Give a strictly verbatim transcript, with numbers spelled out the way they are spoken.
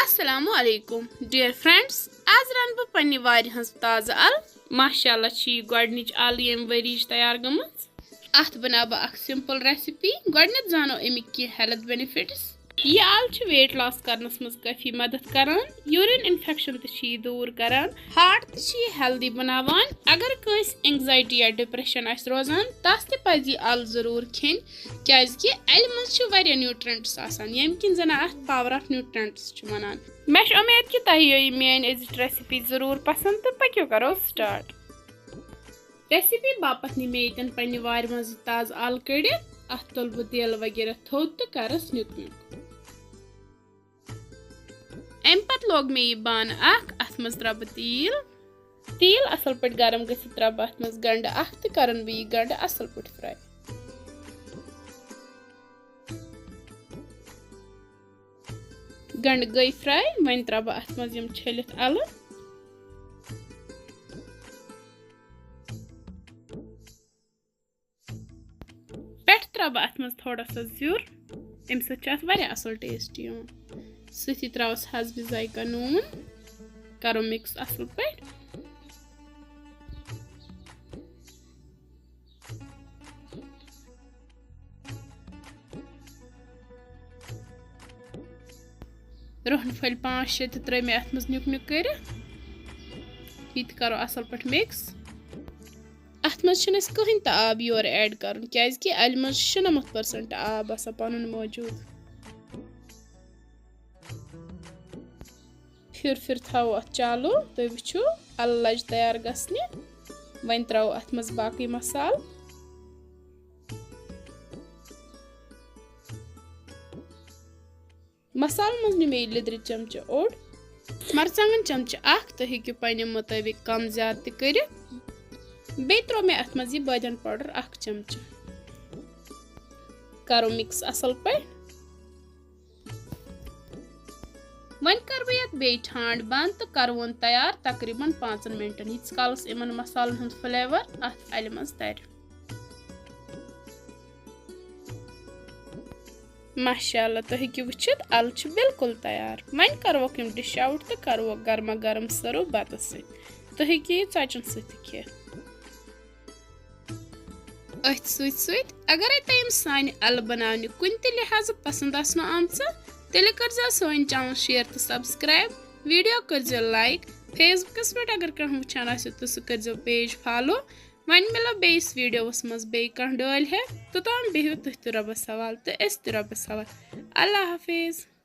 السلام علیکم dear friends, آز رنہٕ بہٕ پننہِ وارِ ہٕنٛز تازٕ ال۔ ماشاءاللہ چھِ یہِ گۄڈنِچ ال ییٚمہِ ؤریِچ تیار گٔمٕژ۔ اتھ بناو بہٕ اکھ سمپل ریسپی۔ گۄڈنیتھ زانو امیِکۍ کینٛہہ ہیلتھ بینیفٹس۔ یہِ ال چھِ ویٹ لاس کرنس منٛز کٲفی مدد کران، یورین انفیکشن تہِ چھِ یہِ دوٗر کران، ہارٹ تہِ چھِ یہِ ہیلدی بناوان۔ اگر کٲنٛسہِ اینگزایٹی یا ڈپریشن آسہِ روزان، تس تہِ پزِ یہِ ال ضروٗر کھیٚنۍ، کیازِ کہِ الہِ منٛز چھِ واریاہ نیوٹرینٹس آسان، ییٚمہِ کِنۍ زن اتھ پاور آف نیوٹرینٹس چھِ ونان۔ مےٚ چھِ اُمید کہِ تۄہہِ یِیو یہِ میٲنۍ أزِچ ریسپی ضروٗر پسنٛد، تہٕ پٔکِو کرو سٹارٹ۔ ریسپی باپتھ نی مےٚ ییٚتٮ۪ن پننہِ وارِ منٛز یہِ تازٕ ال کٔڑِتھ۔ اتھ تُلہٕ بہٕ تیٖل وغیرہ تھوٚد تہٕ کرس نیُک نیُک۔ امہِ پتہٕ لوگ مےٚ یہِ بانہٕ اکھ، اتھ منٛز ترٛاوٕ بہٕ تیٖل۔ تیٖل اصل پٲٹھۍ گرم گٔژھِتھ ترٛاوٕ بہٕ اتھ منٛز گنڈٕ اکھ تہٕ کرن بہٕ یہِ گنڈٕ اصل پٲٹھۍ فراے۔ گنڈٕ گٔے فراے، وۄنۍ ترٛاوٕ بہٕ اتھ منٛز یِم چھٔلِتھ الہٕ۔ پٮ۪ٹھٕ ترٛاوٕ بہٕ اتھ منٛز تھوڑا سا زیُر، امہِ سۭتۍ چھُ اتھ واریاہ اصل ٹیسٹ یِوان۔ سۭتی ترٛاوس حسبِ ذایقہ نوٗن، کرو مِکس اصل پٲٹھۍ۔ رۄہنہٕ پھٔلۍ پانٛژھ شےٚ تہِ ترٛٲے مےٚ اتھ منٛز نیُک نیُک کٔرِتھ۔ یہِ تہِ کرو اصل پٲٹھۍ مِکس۔ اتھ منٛز چھُنہٕ اَسہِ کٕہٕنۍ تہِ آب یورٕ ایڈ کرُن، کیازِ کہِ الہِ منٛز چھُ شُنَمَتھ پٔرسنٹ آب آسان پنُن موجود۔ پھِر پھِر تھاوو اتھ چالو، تُہۍ وٕچھِو الہٕ لجہِ تیار گژھنہِ۔ وۄنۍ ترٛاوو اتھ منٛز باقٕے مسالہٕ۔ مسالہٕ منٛز نیوٗ مےٚ یہِ لیٚدرِ چمچہٕ اوٚڑ، مرژٕوانٛگن چمچہٕ اکھ، تُہۍ ہیٚکِو پننہِ مُطٲبق کم زیادٕ تہِ کٔرِتھ۔ بیٚیہِ ترٛوو مےٚ اتھ منٛز یہِ بٲدیان پاوڈر اکھ چمچہٕ۔ کرو مِکس اصل پٲٹھۍ۔ وۄنۍ کرٕ بہٕ یتھ بیٚیہِ ٹھانٛڈ بنٛد تہٕ کرٕ وۄنۍ تیار تقریباً پانٛژن منٹن۔ ییٖتِس کالس یِمن مسالن ہُنٛد فلیور اتھ الہِ منٛز ترِ۔ ماشاءاللہ، تُہۍ ہیٚکِو وٕچھِتھ، الہٕ چھِ بالکل تیار۔ وۄنۍ کروکھ یِم ڈش آوٹ تہٕ کروکھ گرما گرم سرو بتس سۭتۍ۔ تُہۍ ہیٚکِو یہِ ژۄچن سۭتۍ تہِ کھٮ۪تھ۔ أتھۍ سۭتۍ سۭتۍ اگرے تۄہہِ یِم سانہِ الہٕ بناونہِ کُنہِ تہِ لحاظہٕ پسند آسنو آمژٕ، تیٚلہِ کٔرزیو سٲنۍ چینل شیئر تہٕ سبسکرائب، ویڈیو کٔرزیو لائک، فیس بُکس پٮ۪ٹھ اگر کانٛہہ وٕچھان آسہِ تہٕ سُہ کٔرزیو پیج فالو۔ وۄنۍ مِلو بیٚیِس ویڈیوس منٛز بیٚیہِ کانٛہہ ڈٲلۍ ہٮ۪تھ۔ توٚتام بِہِو تُہۍ تہِ رۄبس حوالہٕ تہٕ أسۍ تہِ رۄبس حوالہٕ۔ اللہ حافظ۔